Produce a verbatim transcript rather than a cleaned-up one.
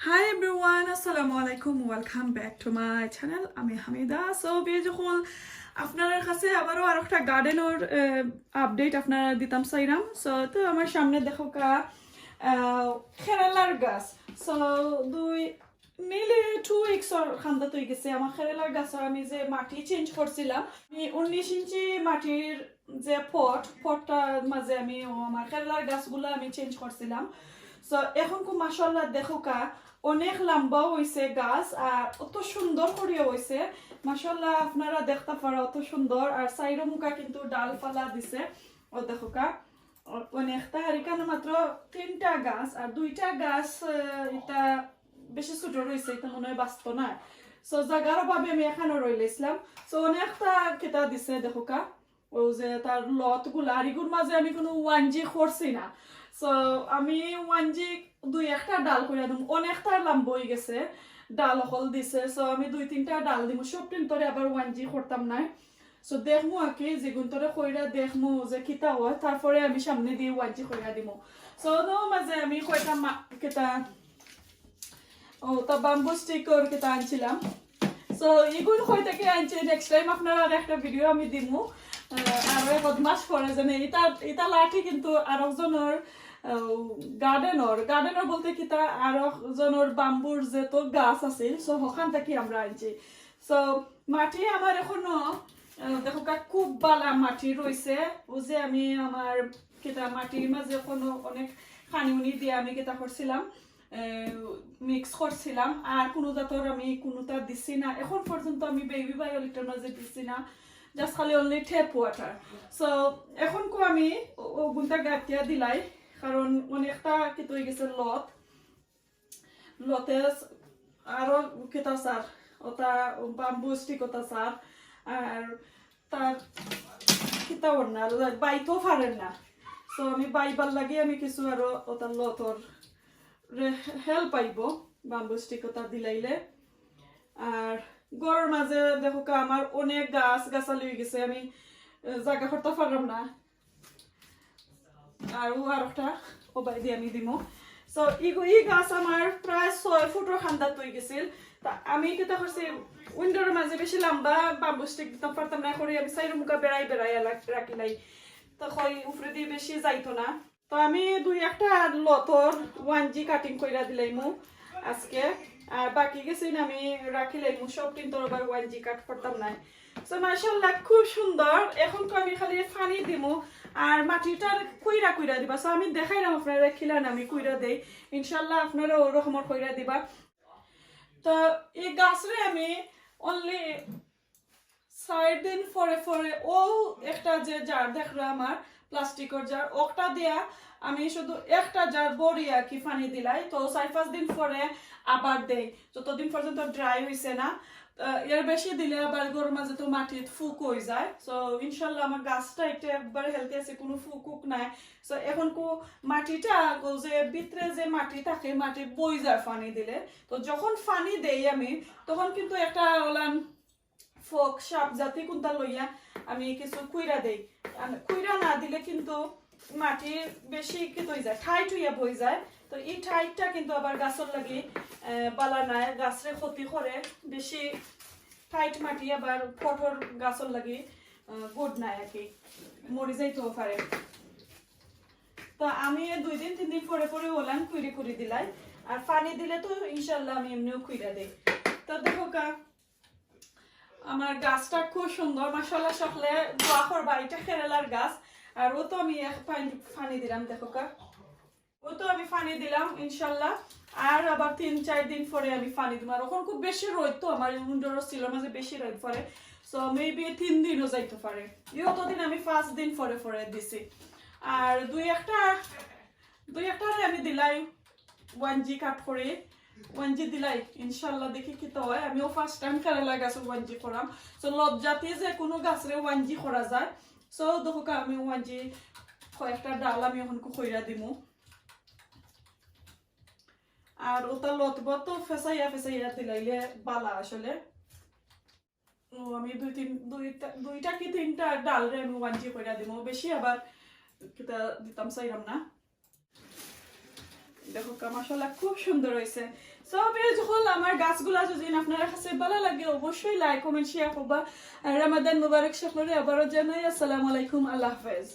Hi everyone, আসসালামু আলাইকুম, welcome back to my channel। আমি হামিদা। So, বিয়ে যখন আপনার কাছে আবারও আর একটা গার্ডেনর আপডেট আপনারা দিতাম চাইরাম। So, তো আমার সামনে দেখো কা, আহ, কেরালার গাছ। So, দুই নিলে টু উইকসর খান্দাত হয়ে গেছে। আমার কেরালার গাছর আমি যে মাটি চেঞ্জ করছিলাম, আমি উনিশ ইঞ্চি মাটির যে পট, পটটার মাঝে আমি ও আমার কেরালার গাছগুলো আমি চেঞ্জ করছিলাম। So, এখন খুব মাশাআল্লাহ দেখো কা, অনেক লম্বাও হইছে গাছ, আর অত সুন্দর করিও হইছে। মাশাআল্লাহ, আপনারা দেখতে পারো অত সুন্দর। আর সাইডো মুখা কিন্তু ডাল ফালা দিছে, ও দেখো কা। অ-, অনেকটা, আর এখানে মাত্র তিনটা গাছ, আর দুইটা গাছ, আহ, এটা বেশি ছোট রয়েছে, এটা মনে হয় বাঁচতো না। So, জাগার অভাবে আমি এখানে রইলাইছিলাম। So, অনেকটা কেটা দিছে, দেখো কা। ও যে তার লতগুলা, আর ইগুর মাঝে আমি কোনো ওয়ানজি করছি না। So, আমি ওয়ানজি দুই একটা ডাল কইরা দিমু, অনেকটা লম্বা হয়ে গেছে, ডাল হকল দিছে। So, আমি দুই তিনটা ডাল দিমু, সব টিন তোরে আবার ওয়ানজি করতাম না। So, দেখমু আর কি, যেগুন তোরে কইরা দেখমু যে কিতা হয়, তারপরে আমি সামনে দিয়ে ওয়ানজি কইরা দিমু। So, ওর মাঝে আমি কয়টা মা-, কিতা, ও, তা বাম্বু স্টিকর কিতা আনছিলাম। So, ইগুন কই থেকে আনছি, নেক্সট টাইম আপনারা আর একটা ভিডিও আমি দিমু। আহ, আরো এক বদমাস করে জানে, এটা, এটা লাঠি কিন্তু আরো জনের, আহ, গার্ডেনর, গার্ডেনর বলতে কিতা, আরো জনের বাম্বুর যে তো গাছ আছে, so, ওখান থেকে আমরা আনছি। So, মাটি আমার এখনো, আহ, দেখো কা, খুব বালা মাটি রইছে। ও যে আমি আমার কিতা মাটির মাঝে এখনো অনেক খানি উনি দিয়ে আমি কিতা করছিলাম, আহ, মিক্স করছিলাম, আর কোনো জাতর আমি কোনোটা দিছি না। এখন পর্যন্ত আমি বেবি বায়োলিটার মাঝে দিছি না, জাস্ট খালি অনলি ট্যাপ ওয়াটার। So, এখন কো আমি ও, ও গুনটা গাতিয়া দিলাই, কারণ অনেকটা কিতা হয়ে গেছে লত। লতে আরো কিতা চার, ওটা বাম্বু স্টিক ওটা চার, আর তার কিতা ওর না, বাইতেও পারেন না। So, আমি বাইবার লাগি আমি কিছু আরো ওটা লতর রে-, হেল্প পাইব বাম্বু স্টিক ওটা দিলাইলে। আর ঘরর মাঝে দেখো কা, আমার অনেক গাছ গাছালি হয়ে গেছে, আমি, আহ, জায়গা করতে পারলাম না। আর ও আর একটা ওবাই দিয়ে আমি দিমু। So, ই গ-, ই গাছ আমার প্রায় ছয় ফুটর খান্দাত হয়ে গেছিল। তা আমি কিতা করছি, উইন্ডোর মাঝে বেশি লম্বা বাম্বু স্টিক দিতাম পারতাম না, করে আমি সাইড মুখা বেড়াই বেড়াই রাখি নাই। তো হয় উপরে দিয়ে বেশি যাইতো না। তো আমি দুই একটা লতর ওয়ানজি কাটিং কইরা দিলাইমু আজকে। আর বাকি গেছে না আমি রাখিলাইমু, সব কিন্তু আবার ওয়ানজি কাট করতাম নাই। So, মাশাআল্লাহ, খুব সুন্দর। এখন তো আমি খালি পানি দিমু, আর মাটিটা কুইরা কুইরা দিবা। So, আমি দেখাইলাম আপনারা কিলান আমি কুইরা দেই, ইনশাআল্লাহ আপনারা ওরকম কইরা দিবা। তো এই গাছরে আমি অনলি চার দিন পরে পরে ও একটা যে জার দেখরা আমার প্লাস্টিকর জার, ওটা দিয়া আমি শুধু একটা জার ভরি আর কি পানি দিলাই। তো চার পাঁচ দিন পরে আবার দেই, যতদিন পর্যন্ত ড্রাই হইছে না। আহ, এর বেশি দিলে আবার ঘরর মাঝে তো মাটিত ফুক হয়ে যায়। So, ইনশাল্লাহ আমার গাছটা একটা একবারে হেলদি আছে, কোনো ফুক উক নাই। So, এখন কো মাটিটা, ও যে ভিতরে যে মাটি থাকে, মাটি বই যায় পানি দিলে। তো যখন পানি দেই আমি, তখন কিন্তু একটা ওলান ফক সাপ জাতি কোনটা লইয়া আমি কিছু কুইরা দেই। আর কুইরা না দিলে কিন্তু মাটি বেশি কিতা হয়ে যায়, টাইট হইয়া বই যায়। তো এই টাইটটা কিন্তু আবার গাছর লাগি, আহ, বালা নাই, গাছরে ক্ষতি করে। বেশি টাইট মাটি আবার কঠোর গাছর লাগি, আহ, গুড নাই আর কি, মরি যাইতেও পারে। তো আমি দুই দিন তিন দিন পরে পরে ওলান কুইরে কুইরে দিলাই, আর পানি দিলে তো ইনশাল্লাহ আমি এমনিও কুইরা দেই। তো দেখো কা, আমার গাছটা খুব সুন্দর, মাশাআল্লাহ। সকলে দোয়া করবা, এটা কেরালার গাছ। আর ও তো আমি এক পানি, পানি দিলাম, দেখো কা, ও তো আমি পানি দিলাম ইনশাল্লাহ। আর আবার তিন চার দিন পরে আমি পানি দিলাম। আর ওখানে খুব বেশি রোদ তো, আমার ইন্ডোর সিলোর মাঝে বেশি রোদ পড়ে। So, মেবি তিন দিনও যাইতে পারে। এই অতদিন আমি পাঁচ দিন পরে পরে দিছি। আর দুই একটা, দুই একটা আমি দিলাই ওয়ানজি কাট করে, ওয়ানজি দিলাই, ইনশাল্লাহ দেখি কিতা হয়। আমিও ফার্স্ট টাইম কেরালা গাছে ওয়ানজি করাম। So, লত জাতি যে কোনো গাছরে ওয়ানজি করা যায়। So, দেখো কা, আমি ওয়ানজি কয়েকটা ডাল আমি এখন কইরা দিমু। আর ওটা লতবত তো ফেসাইয়া ফেসাইয়া দিলাইলে বালা আসলে। ও, আমি দুই তিন, দুইটা, দুইটা কি তিনটা ডালরে আমি ওয়ানজি কইরা দিমু, বেশি আবার কিতা দিতাম চাইলাম না। দেখো, মাশাআল্লাহ, খুব সুন্দর হয়েছে। সো, প্রিয় সকল, আমার গাছগুলা যদি আপনারা কাছে ভালা লাগে, অবশ্যই like, comment, share করবা। আর রমাদান মুবারক সকলরে আবারও জানাই আসসালামু আলাইকুম, আল্লাহ হাফেজ।